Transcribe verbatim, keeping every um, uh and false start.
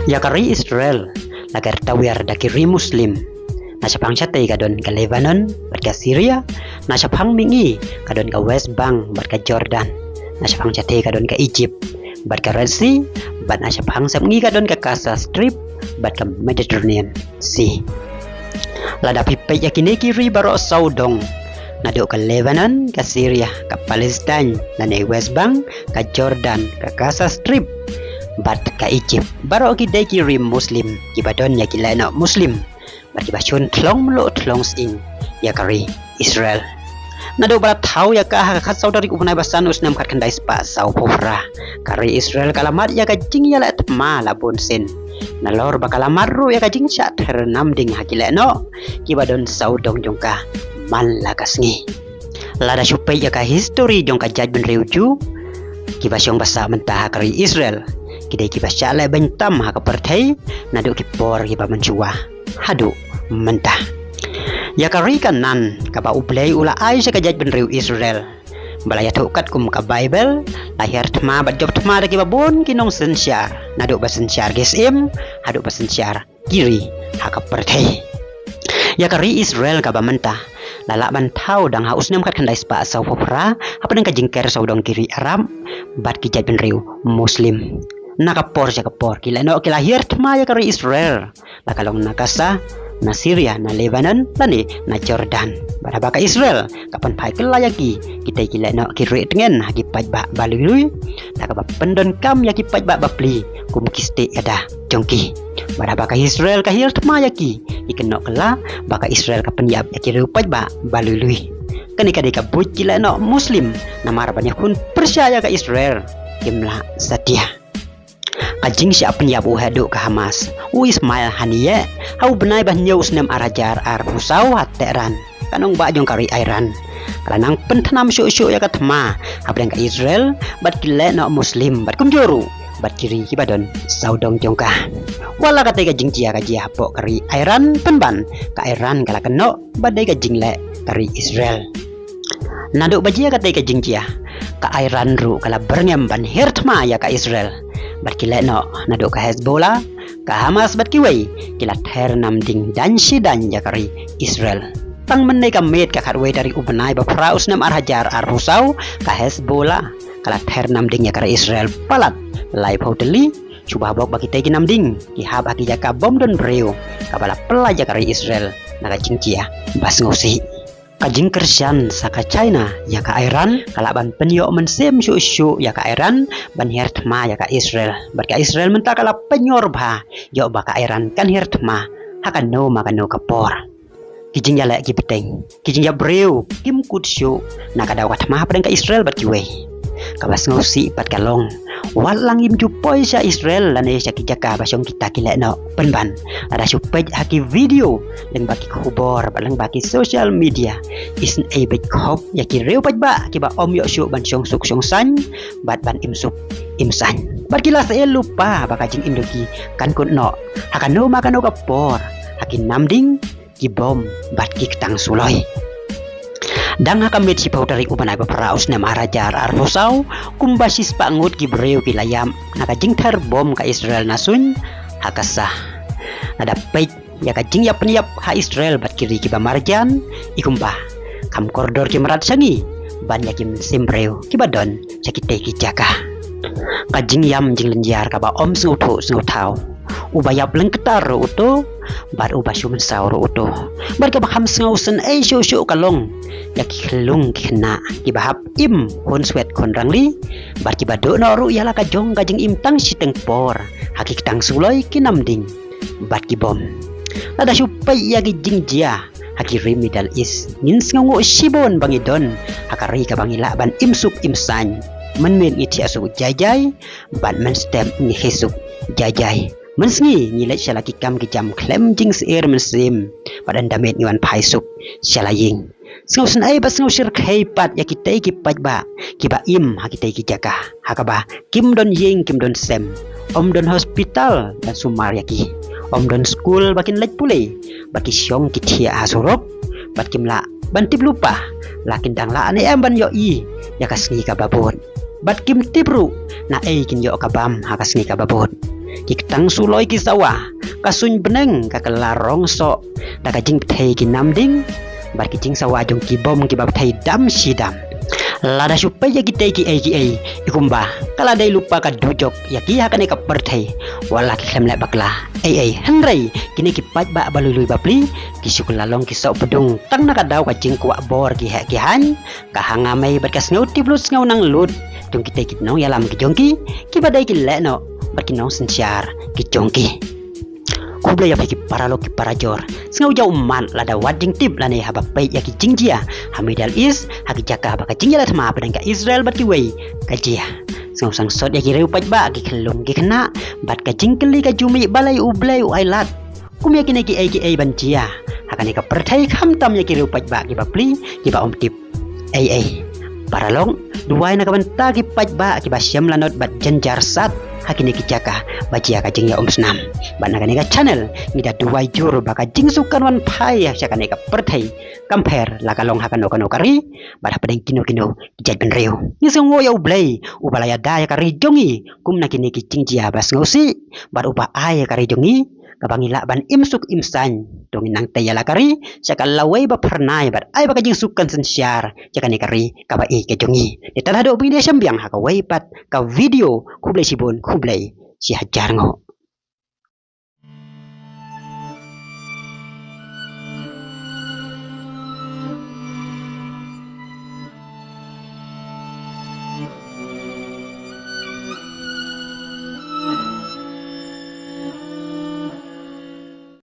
Ïa ka ri Israel la ker tawiar da ki ri Muslim. Na shaphang shatei ka don ka Lebanon bad ka Syria, na shaphang mihngi ka don ka West Bank bad ka Jordan, na shaphang shatei ka don ka Egypt bad ka Red Sea, bad na shaphang sepngi ka don ka Gaza Strip bad ka Mediterranean Sea. Lada phi peit ïa kine ki ri baroh sawdong, naduh ka Lebanon, ka Syria, ka Palestine, lane West Bank, ka Jordan, ka Gaza Strip bad ka Egypt, baroh ki dei ki ri Muslim kiba don ïa ki lehnoh Muslim bad kiba shun thlong mluh thlong sying ïa ka ri Israel. Naduh ba la thaw ïa ka ha ka khatsaw tarik u bnai ba san u snem khatkhyndai spah sawphew phra, ka ri Israel ka la mad ïa ka jingïaleh thma la bun sien, nalor ba ka la mad ruh ïa ka jingshah ther namding ha ki lehnoh kiba don sawdong jong ka man la ka sngi. Lada shu peit ïa ka histori jong ka jaitbynriew Jiw, kiba shong ba sah mynta ha ka ri Israel, ki dei kiba shah leh beiñ tam ha ka pyrthei naduh ki por kiba mynshuwa haduh mynta. Ïa ka ri Kanaan kaba U Blei u la ai sha ka jaitbynriew Israel, ba la ïathuh katkum ka Baibl, la hiar thma bad jop thma da kiba bun ki nongsynshar, naduh ba synshar ki syiem haduh ba synshar ki ri ha ka pyrthei. Ïa ka ri Israel kaba mynta la lah ban thaw dang ha u snem khatkhyndai spah sawphew phra hapdeng ka jingker sawdong ki ri Arab bad ki jaitbynriew Muslim. Na ka por sha ka por ki lehnoh ki la hiar thma ïa ka ri Israel, la ka long na Gaza, na Syria, na Lebanon lane na Jordan. Bad haba ka Israel ka pynphai kylla ïa ki, kitei ki lehnoh ki rieh tngen ha ki paidbah ba lui lui, da kaba pyndonkam ïa ki paidbah bapli kum ki stieh ïada jong ki. Bad haba ka Israel ka hiar thma ïa ki, ki kynnoh kylla ba ka Israel ka pynïap ïa ki riew paidbah ba lui lui. Kane ka dei ka buit ki lehnoh Muslim, namar ban ïakhun pyrshah ïa ka Israel kim lah satia. Ka jingshah pynïap u heh duh ka Hamas, u Ismail Haniyeh, ha u bnai ba hynñiew u snem ar hajar arphew saw ha Tehran, ka nongbah jong ka ri Iran, ka la nang pynthnam shuh shuh ïa ka thma hapdeng ka Israel bad ki lehnoh Muslim bad kumjuh ruh bad ki ri kiba don sawdong jong ka. Wat la katei ka jingjia ka jia hapoh ka ri Iran, pynban ka Iran ka la kynnoh ba dei ka jingleh ka ri Israel. Naduh ba jia katei ka jingjia, ka Iran ruh ka la byrngem ban hiar thma ïa ka Israel bad ki lehnoh, naduh ka Hezbollah, ka Hamas bad kiwei, ki la ther namding daiñ shi daiñ ïa ka ri Israel. Tang mynne ka miet ka khatwei tarik u bnai ba phra u snem ar hajar arphew saw, ka Hezbollah ka la ther namding ïa ka ri Israel palat laiphew tylli, shuwa bok ba kitei ki namding ki hap ha ki jaka bym don briew, kaba la pyllait ïa ka ri Israel na ka jingjia ba sngewsih. Ka jingkyrshan sa ka China ïa ka Iran ka lah ban pynïoh mynsiem shuh shuh ïa ka Iran ban hiar thma ïa ka Israel. Bad ka Israel mynta ka la pynïor bha ïoh ba ka Iran kan hiar thma ha kano ma kano ka por. Ki jingïaleh ki bteng, ki jingïabriew kim kut shuh na ka daw ka thma hapdeng ka Israel bad kiwei. Kaba sngewsih pat ka long, wat la ngim ju poi sha Israel lane sha ki jaka ba shong kita ki lehnoh, pynban lada shu peit ha ki video lyngba ki khubor bad lyngba ki social media, isynei beit khop ïa ki riew paidbah kiba ym ïoh shuh ban shong suk shong saiñ bad ban im suk im saiñ. Bad ki la sngewsih lypa ba ka jingim jong ki kan kut noh ha kano ma kano ka por ha ki namding, ki bom bad ki ktang suloi. Dang ha ka miet shiphew tarik u bnai ba phra u snem ar hajar arphew saw, kumba shispah ngut ki briew ki la ïap na ka jingther bom ka Israel na suiñ ha Gaza. Lada peit ïa ka jingïap pynïap ha Israel bad ki ri kiba marjan, i kumba kham kordor ki mrad sha ngi ban ïa ki mynsiem briew kiba don sha kitei ki jaka. Ka jingïam jinglynñiar kaba ym sngewthuh sngewthaw, uba ïap lyngktar ruh uto, bad uba shu mynsaw ruh uto. Bad kaba kham sngewsynei shuh shuh ka long ïa ki khyllung ki khynnah kiba hap im khun swet khun rangli, bad kiba duh noh ruh ïa la ka jong ka jingim tang shiteng por ha ki ktang suloi, ki namding bad ki bom. Lada shu peit ïa ki jingjia ha ki ri Middle East, ngin sngewnguh shibun ba ngi don ha ka ri kaba ngi lah ban im suk im saiñ. Mynmiet ngi thiah suk jai jai, bad mynstep ngi khie suk jai jai. Mynsngi ngi leit sha la ki kam ki jam khlem jingsyier mynsiem, bad ynda miet ngi wan phai suk sha la ïing. Sngewsynei bad sngewshyrkhei pat ïa kitei ki paidbah kiba im ha kitei ki jaka, ha kaba kim don ïing kim don sem, ym don hospital ban sumar ïa ki, ym don skul ba kin leit pule, ba ki shong ki thiah ha surok, bad kim lah ban tip lypa la kin dang lah ne em ban ïohi ïa ka sngi kaba bud, bad kim tip ruh naei kin ïoh ka bam ha ka sngi kaba bud. Ki ktang suloi ki sawa, ka suiñ bneng ka kylla rong soh, da ka jingbthei ki nam ding bad ki jingsawa jong ki bom kiba bthei dam shi dam. Lada shu peit ïa kitei kiei kiei, i kumba ka la dei lypa ka dujok ïa ki ha kane ka pyrthei. Wat la ki khlem leh bakla ei ei, hynrei kine ki paidbah ba lui lui bapli ki shu kylla long ki soh pdung tang na ka daw ka jingkwah bor ki heh ki haiñ, ka hanga mei bad ka sngew tip lut sngew nang lut jong kitei ki nongïalam ki jong ki, kiba dei ki lehnoh bad ki nongsynshar ki jong ki. Khublei ïa phi ki paralok ki parajor. Sngewjia ummat lada wad jingtip lane haba peit ïa ki jingjia ha Middle East, ha ki jaka ba ka jingïaleh thma hapdeng ka Israel bad kiwei ka jia. Sngewsang sot ïa ki riew paidbah, ki khyllung ki khynnah, bad ka jingkylli ka jumih balei U Blei u ailad kum ïa kine kiei kiei ban jia ha kane ka pyrthei, khamtam ïa ki riew paidbah kiba pli, kiba ym tip ei ei. Paralok, duwai na ka bynta ki paidbah kiba shem lanot bad jynjar sat ha kine ki jaka ba jia ka jingïaumsnam. Bad na kane ka channel ngi da duwai jur ba ka jingsuk kan wan phai sha kane ka pyrthei, kam pher la ka long ha kano kano ka ri bad hapdeng kino kino ki jaitbynriew. Ngi sngewnguh ïa U Blei uba la ïada ïa ka ri jong ngi kum na kine ki jingjia ba sngewsih, bad uba ai ïa ka ri jong ngi kaba ngi lah ban im suk im saiñ. To ngin nang tei ïa la ka ri sha ka lawei ba phyrnai bad ai ba ka jingsuk kan synshar sha kane ka ri kaba ïeit ka jong ngi. Te tad haduh ba ngin ïashem biang ha kawei pat ka video, khublei shibun, khublei shi hajar nguh.